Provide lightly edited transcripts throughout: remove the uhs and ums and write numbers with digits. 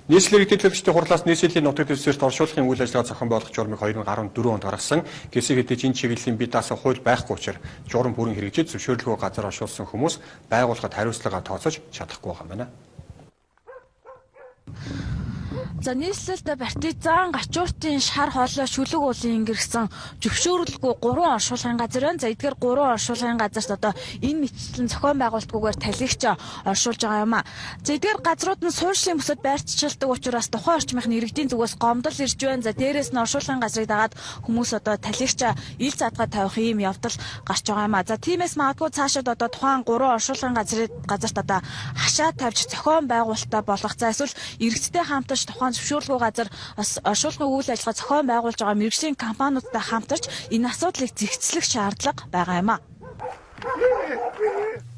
Нийслэлийн иргэдийн төлөөлөгчдийн хурлаас нийслэлийн нутаг дэвсгэрт оршуулгын үйл ажиллагаа зохион байгуулах журмыг 2014 онд гаргасан. Гэсэн хэдий ч энэ чиглэлийн бие даасан хууль байхгүй учраас журам бүрэн хэрэгжиж зөвшөөрлгүй газар оршуулсан хүмүүс байгууллагад хариуцлага тооцож чадахгүй байгаа юм байна. За, нийслэлд Партизан, Гачууртын шар хоолой, шүлэг уулын ингэрсэн зөвшөөрлгүй 3 оршуулгын газар байна. За, эдгээр 3 оршуулгын газарт одоо энэ мэтчлэн зохион байгуулалтгүйгээр талигч оршуулж байгаа юм а. За, эдгээр газрууд нь суурьшлийн бүсэд байрчилдаг учраас тухайн орчмынх нь иргэдийн зүгээс гомдол ирж байна. За, дээрээс нь оршуулгын газрыг дагаад хүмүүс одоо талигч ил задгаа тавих ийм явдал гарч байгаа юм а. За, тиймээс магадгүй цаашид одоо тухайн 3 оршуулгын газарт одоо хашаа тавьж зохион байгуулалтаа болгох, за эсвэл иргэдтэй хамтарч тухайн зөвшөөрлгүй газар бас оршуулгын үйл ажиллагаа зохион байгуулж байгаа мэргэжлийн компаниудтай хамтарч энэ асуудлыг зэгцлэх шаардлага байгаа юм а.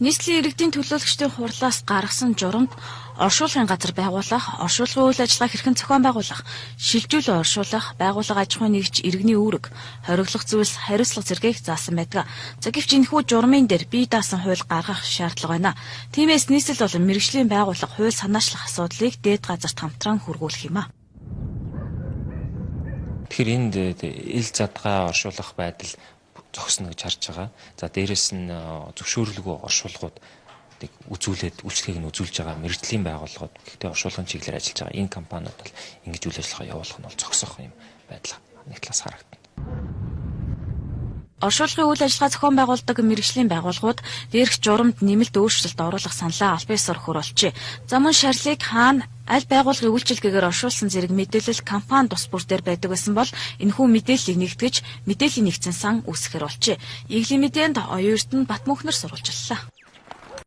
Нийслэлийн иргэдийн төлөөлөгчдийн хурлаас гаргасан журамд оршуулгын газар байгуулах, оршуулгын үйл ажиллагаа хэрхэн зохион байгуулах, шилжүүлэн оршуулах, байгууллага аж ахуйн нэгж иргэний үүрэг, хориглох зүйлс, хариуцлага зэргийг заасан байдаг. За, гэвч энэхүү журмын дээр бие даасан хууль гаргах шаардлага байна. Тиймээс нийслэл болон мэргэжлийн байгууллага хууль санаачлах асуудлыг дээд газарт хамтран хүргүүлэх юм а. Тэгэхээр энд ил задгаа оршуулах байдал зогсно гэж харж байгаа. За, дээрэс нь зөвшөөрлгүй оршуулгууд үзүүлээд үйлчлэгийг нь үзүүлж байгаа мэргэжлийн байгууллагууд, гэхдээ оршуулгын чиглэлээр ажиллаж байгаа энэ компаниуд бол ингэж үйл ажиллагаа явуулах нь бол зогсох юм байдал нэг талаас харагдана. Оршуулгын үйл ажиллагаа зохион байгуулдаг мэргэжлийн байгууллагууд дээрх журамд нэмэлт өөрчлөлт оруулах саналаа аль биесээр хөрвүүлжээ. За, мөн шарлыг хаана аль байгууллагын үйлчилгээгээр оршуулсан зэрэг мэдээлэл компани тус бүр дээр байдаг байсан бол энэхүү мэдээллийг нэгтгэж мэдээллийн нэгдсэн сан үүсгэхээр болжээ. Иглийн мэдээнд оюун Эрдэнэ Батмөнхнөр сурвалжлалаа.